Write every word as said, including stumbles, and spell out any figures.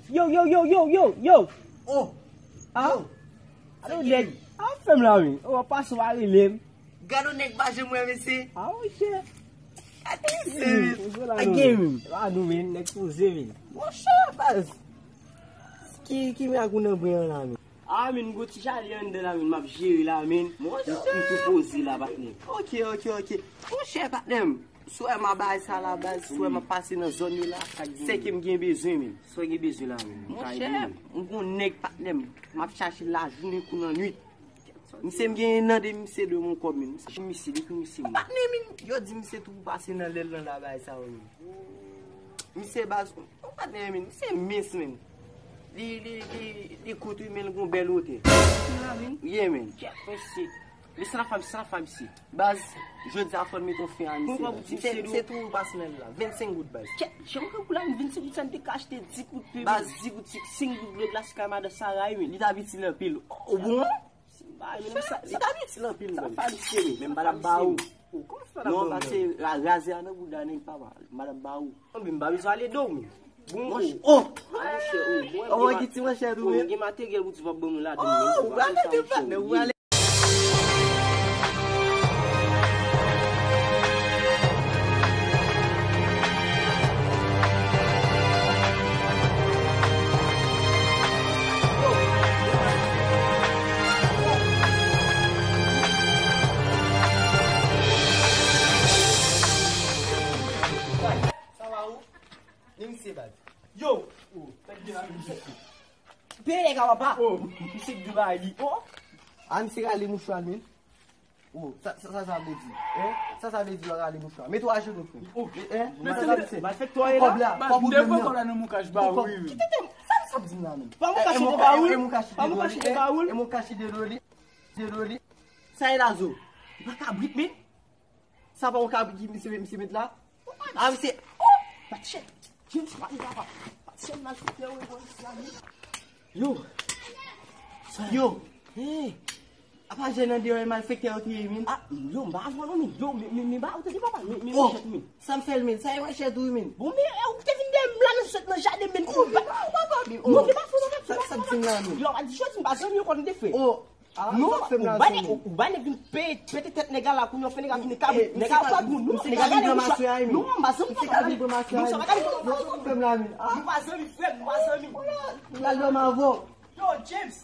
Yo, yo, yo, yo, yo, yo. Oh. Ah. Yo. Alo, nèg. A fè m la, wi. Ou pa sou a rele m. Gade yon nèg pa janm wè, mesye. Ah, monchè. Gade, mesye. Poze la, a non, gen, men. Pa nou, men. Nèg poze, men. Monchè, baz. Ki, ki mirak ou nan bren an la, men? Ah, men, gon ti jaden anndan la, men. M ap jere la, men. Monchè. M tou poze la, patnè. Ok, ok, ok. Monchè, patnè m. Sou wè m a bay sa la, baz. Sou wè m ap pase nan zòn yo la. Sè ke m gen bezwen, men. Sa w gen bezwen la, men? Monchè, m gon nèg patnè m. M ap chache lajounen kou nan nwit. Misye m genyen nan de misye de mon kòb, men. Misye, misye, depi misye, men. Patnè, men, yo di misye tou pase nan lèl nan la bay sa yo, men. Misye baz, patnè, men, misye mens, men. Li, li, li, li kout, wi, men l gon bèl wotè. Misye la, men. Yeah, men. Kèt, mesye. Li san fam, san fam, misye. Baz, jodi a fò n mete yon fen a misye. Konpran pou ti misye, misye tou pase nan lèl la. Vennsenk goud, baz. Kèt, jan w ka pou la, vennsenk goud sa n te ka achte di kout pen, baz, di kout sik, senk goud dlo glas kay madan Sara, wi, men. Li t ap itil anpil. Ou bon? Li t ap itil anpil, men. Sa pa misye, men. Men m pa t ap ba ou. Non, pase razè a nan bouda nèg papa. M pa t ap ba ou. Anben, m pa bezwen ale do, men. Bon, oh! Monchè, oh, bon, oh, gen ti manchèt ou, men. Gen materyèl pou ti pap ban mwen ladan, men. Oh, ou prale de patnè, ou prale. Sa va ou? Ni misye baz. Yo! Oh, tèt gen la menm jeskou. Peye nèg a papa. Oh, misye k di bagay li. Oh! A misye rale mouchwa l, men. Oh, sa, sa, sa, sa vle di? Hein? Sa, sa vle di lè w rale mouchwa? Mete w ajenou, frè. Oh. Hein? Sa, sa vle di? Malfektè w ye la? Kòb la, kòb ou devan kòb la nan mon kach ba ou, wi, wi. Kite tèt m. Sa, sa ap di m la menm? Pa mon kach de ba ou? E mon kach de ba ou? E mon kach de doli. De doli. Sa e la zo. Li pa kabrit, men. Sa pa yon kabrit ki misye, misye met la? Ah, misye. Oh! Patchè. James, pa yon papa. Patchè, malfektè, wi, bon, isi la, wi. Yo. Yo. Hey. Apa jèn nan deyò e malfektè yo te ye, men? Ah, yo, m pa avè w non, men. Yo, men, men, men, ba, ou tande papa, men, men, oh, manchèt, men. Sa m fè l, men. Sa e manchèt ou, men. Bon, men, eh, ou te vin dèyè m la, nan sot nan jaden, men. Oh, men, oh, papa, men, oh. Non, men pa fò, papa, sa, sa m di la, men. Yo, a di jodi, m pa zanmi yo konn de frè. Oh. Non, ou ba nèg, ou ba nèg vin pe-, pete tèt nèg la, kounye a w fè nèg la vin kabrit. Nèg la ou pa bon, non, nèg la gade mouchwa. Non, m pa zanmi papa, gade. Non, sa pa gade. Non, sa pa fè m la, men. Ah. Nou pa zanmi, frè m, nou pa zanmi. L al dòmi avè w. Yo, James.